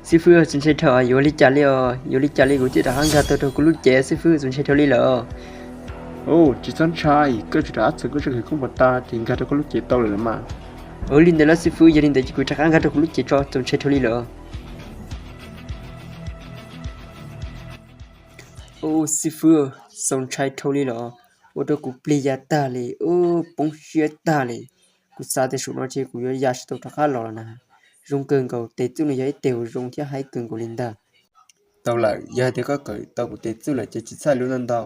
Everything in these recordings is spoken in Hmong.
Xib fwb, txaus ntshai dhau, yuav li cas li os, yuav li cas li kuv thiaj rov qab nkag tau rau kuv lub cev, xib fwb, txaus ntshai dhau li lawm. Tsis txhob ntshai, koj tsuas rov qab txhawm koj txoj khawv koob pov tas ces nkag rau koj lub cev tau lawm los mas. Ua li ntawd los xib fwb, yog li ntawd ces kuv rov qab nkag rau kuv lub cev tso, txaus ntshai dhau li lawm. Ub, xib fwb, txaus ntshai dhau li los, ua rau kuv plig ya tag li, ub, poob siab tag li. Kuv xav tias zaum no ces kuv yuav ya tsis tau rov qab los los na. Zoo kawg nkaus, tes txuj no yog ib tes uas zoo thiab haib kawg nkaus li ntag. Tau lawm, yog hais tias koj kawm tau kuv tes txuj lawm ces tsis txhawj lub ntau ntau,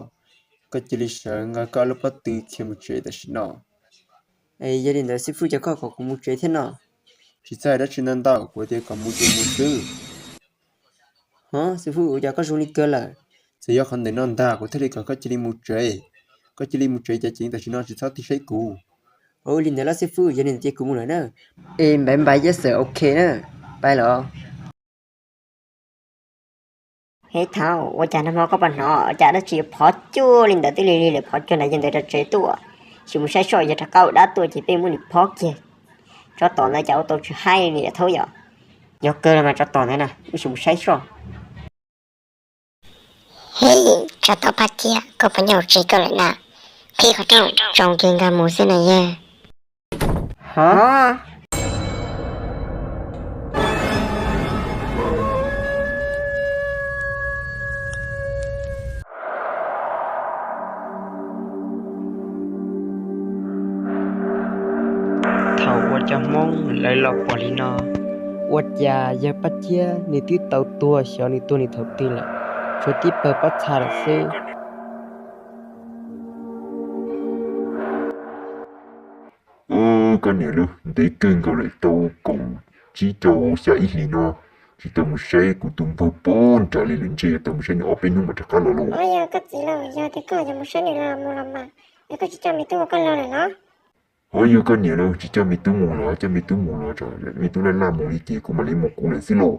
koj cia li sawv nqa koj lub pob tw khiav mus tsev tam sim no. Yog li ntawd xib fwb, cas koj kom kuv mus tsev thiab no? Tsis txhawj dab tsi ntau ntau, kuv tias kom mus ces mus xwb. Ho, xib fwb, ua cas koj zoo li kawg lawm? Txawm yog qhov ntawm no ntag kuv thiaj li kom koj cia li mus tsev. Koj cia li mus tsev ces tam sim no tsis txhob tig saib kuv. Ua li ntawd los xib fwb, yog li ntawd ces kuv mus lawm na. Es npaiv npaiv yeb xawm ok na, pais los. Hev thaum, ua cas nag hmo koj puas hnov cas dab tsi phov cuag li ntawd, twb lig lig lawm phov cuag ntawd ces ntawd rov tsev tuaj. Sim mus saib soj, yog rov qab ua dab tuaj ces peb muab nws phov kiag. Tsov tom ntawd cas ua tau tsis haib li thaum yom. Yog kawg los mas tsov tom ntawd na, wb sim mus saib soj. Hej, tsov tom Paj Kiab, koj puas nyob hauv tsev koj lawm na? Qhib qhov rooj, tso kiag nkag mus xwb na yawg. Ho. Thaum uas cov Hmoob lawv los pom li no, ua cas yawg Paj Kiab nws twb tau tuag xyov nws tuag nws thaum twg lawm, tshuav tib pawg pob txha lawm xwb. Koj niam lauj, ntev kawg nkaus lawm, tau kaum tsib caug xya ib hlis no tsis tau mus saib kuv tus npawg pem nrad li lawm, ntshe yuav tau mus saib nws ob peb hnub mas rov qab los lauj. Yog koj txiv lauj, yog tias koj yuav mus saib nws los mus los mas, es koj tsis coj me tub ua koj los lawm los? Ho yog koj niam lauj, tsis coj me tub mus los, coj me tub mus los, me tub laj laj mus li ces kuv mam li mus kuv lawm xwb lauj.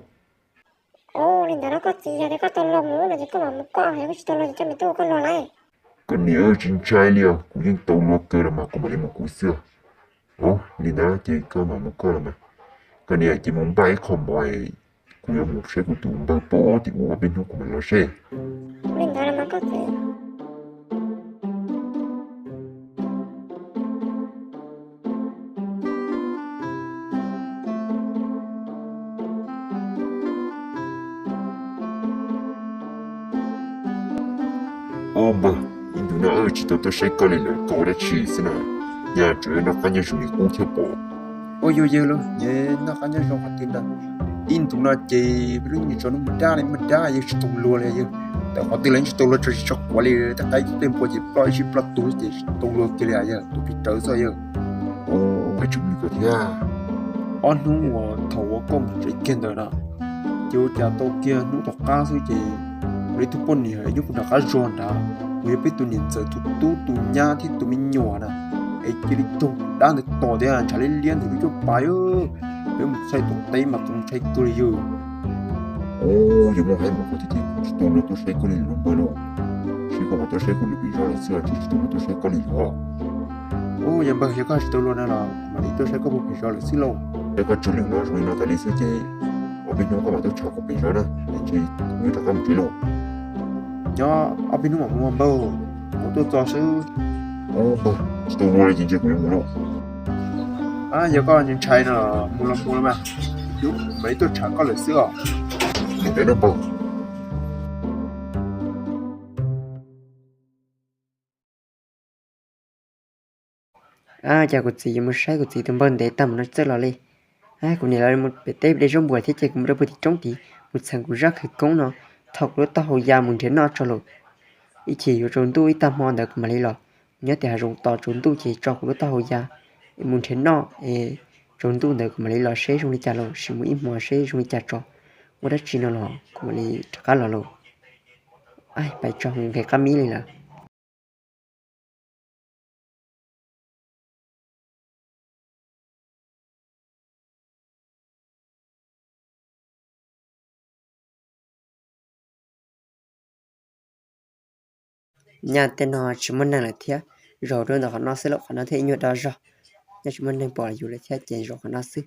Ua li ntawd los koj txiv, yog tias koj tau los mus no ces koj mam mus koj, yog koj tsis tau los ces coj me tub ua koj los lauj. Koj niam, tsis ntshai li os, kuv yeej tau luag kawg los mas kuv mam li mus kuv xwb. Ua li ntawd ces koj mam mus koj los mas. Koj niam, ces mus npaj ib qho mov, kuv yuav mus saib kuv tus npawg pem tim ub ob peb hnub kuv mam los seb. Ua li ntawd los mas koj txiv. Ua npawg, ib ntus no tsis tau tuaj saib koj li lawm, koj ua dab tsi xwb na? Nyaj tseem noj qab nyob zoo li qub thiab pob. Ua yog yawg lauj, nyob noj qab nyob zoo qhov twg ntag. Ib ntus no ces peb lub nyuam tsov no mus dab li mas dab, yawg tsis tau luag li yawg. Tawm qhov twg los yeej tsis tau luag, tso tsis tso quav li, tej qaib tej npua ces ploj ib sij ploj tug ces tsis tau luag kiag li yawg, tus plig rawv xwb yawg. Ua tsis ua li ko thiab. Ob hnub uas thaum uas koj mus tsev kiag ntawd na, ces ua cas tau kiag hnub tom qab xwb ces muaj ib tug poj niam nyob kuv nram qab zos nrad, uas yog peb tus niam ntxawm tus tub tus nyab thiab tus me nyuam na, es cia li raug dab ntawd tom tias ntshav liab liab ntawm lub cuaj pas. Peb mus txhais tom teb mas tau ntshai kawg li yawg. Ua yog muaj hais mus kuv thiaj tias kuv tsis tau luag tuaj saib koj li lawm npawg lauj. Seb koj puas tuaj saib kuv lwm pem zos lawm xwb, tsis tsis tau luag tuaj saib koj li lawm. Ua yog npawg, yog koj tsis tau luag no los mam li tuaj saib koj puag pem zos lawm xwb lauj. Saib koj tsawg lwm no zoo li no tas li xwb ces ob peb hnub koj mam tuaj tsham kuv pem zos na, es ntshe kuv yuav rov qab mus tsev lauj. Nyob ob peb hnub mam mus mas npawg, kuv tuaj txog xwb. Ua npawg, tsis tau luag li ces ntshe kuv yuav mus lauj. Yog koj ntshai no mus los mus los mas, mam li tuaj tsham koj lawm xwb os. Li ntawd npawg. Cas kuv txiv yuav mus saib kuv txiv tus npawg ntev tag mus no txawj los li. Kuv niam lawv mus pem teb de zaub npua thiab ces kuv mus rau puag tim roob tid mus txheem kuv zaj khawv koob no, thau kuv lub taub hau ya mus nrhiav noj tso lauj. Ib chim yuav tsaus ntuj ib tag hmo ntawd kuv mam li los. Nyob tim hav zoov tos tsaus ntuj ces tso kuv lub taub hau ya es mus nrhiav noj es tsaus ntuj ntawd kuv mam li los seb zoo li cas lauj, sim mus ib hmos seb zoo li cas tso. Ua dab tsi no los kuv mam li rov qab los lauj. Pais tso, nqhis qab mib li lawm. Nyaj tej no tsis muaj neeg lawm thiab, zaum rau ntawm qhov no xwb lauj, qhov no thiaj ib nyuag do zog. Nyaj tsis muaj neeg pom yus lawm thiab ces zaum qhov no xwb.